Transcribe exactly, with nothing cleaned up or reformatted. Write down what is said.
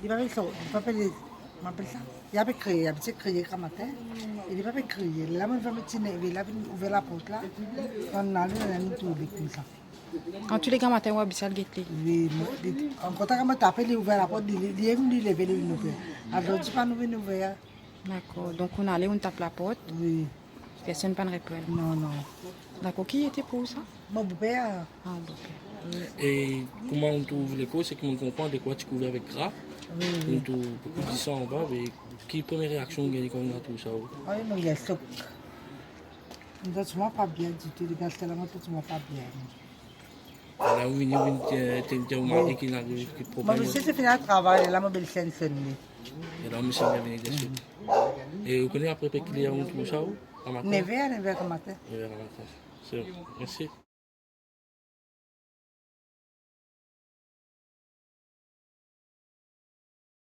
Li pa pe sort, li pa pe, kouma apel sa? Li pa pe kriye, li abitie kriye gramatin. E li pa pe kriye. Lerla mo fer ti neve, li vinn ouver laport la. Kan nou ale, nou trouv li koumsa. An tou le gramatin, ou abitie al get li? Wi, mo, li, an kontan kan mo tape, li ouver laport, li, li, li vinn, li leve, li vinn ouver. Azordi pa nou vinn ouver. Dakor. Donk, ou ale, ou tap laport? Wi. Personn pa'nn reponn? Non, non. Dakor. Ki ete pou ou sa? Mo boper. Ah, boper. E kouma ou trouv lekor, seki mo konpran, lekor ti kouver avek dra. Wi, wi. Ou trouv boukou disan anba, me ki premie reaksion ou gagne kan ou trouv sa, ou? Ah wi, mo gagn sok. Mo santi mwa pa bien ditou, li gagn sa la, mo santi mwa pa bien. E la ou vini, ou vinn, eh, tenn, tenn ou mari ki ena, ki problem. Mo misie ti fini al travay, la mo belsonn li. E la ou misie vini deswit. E ou kone apeprepre ki ler ou trouv sa, ou? Gramatin? Nev er, nev er gramatin. Nev er gramatin. Se bon. Mersi.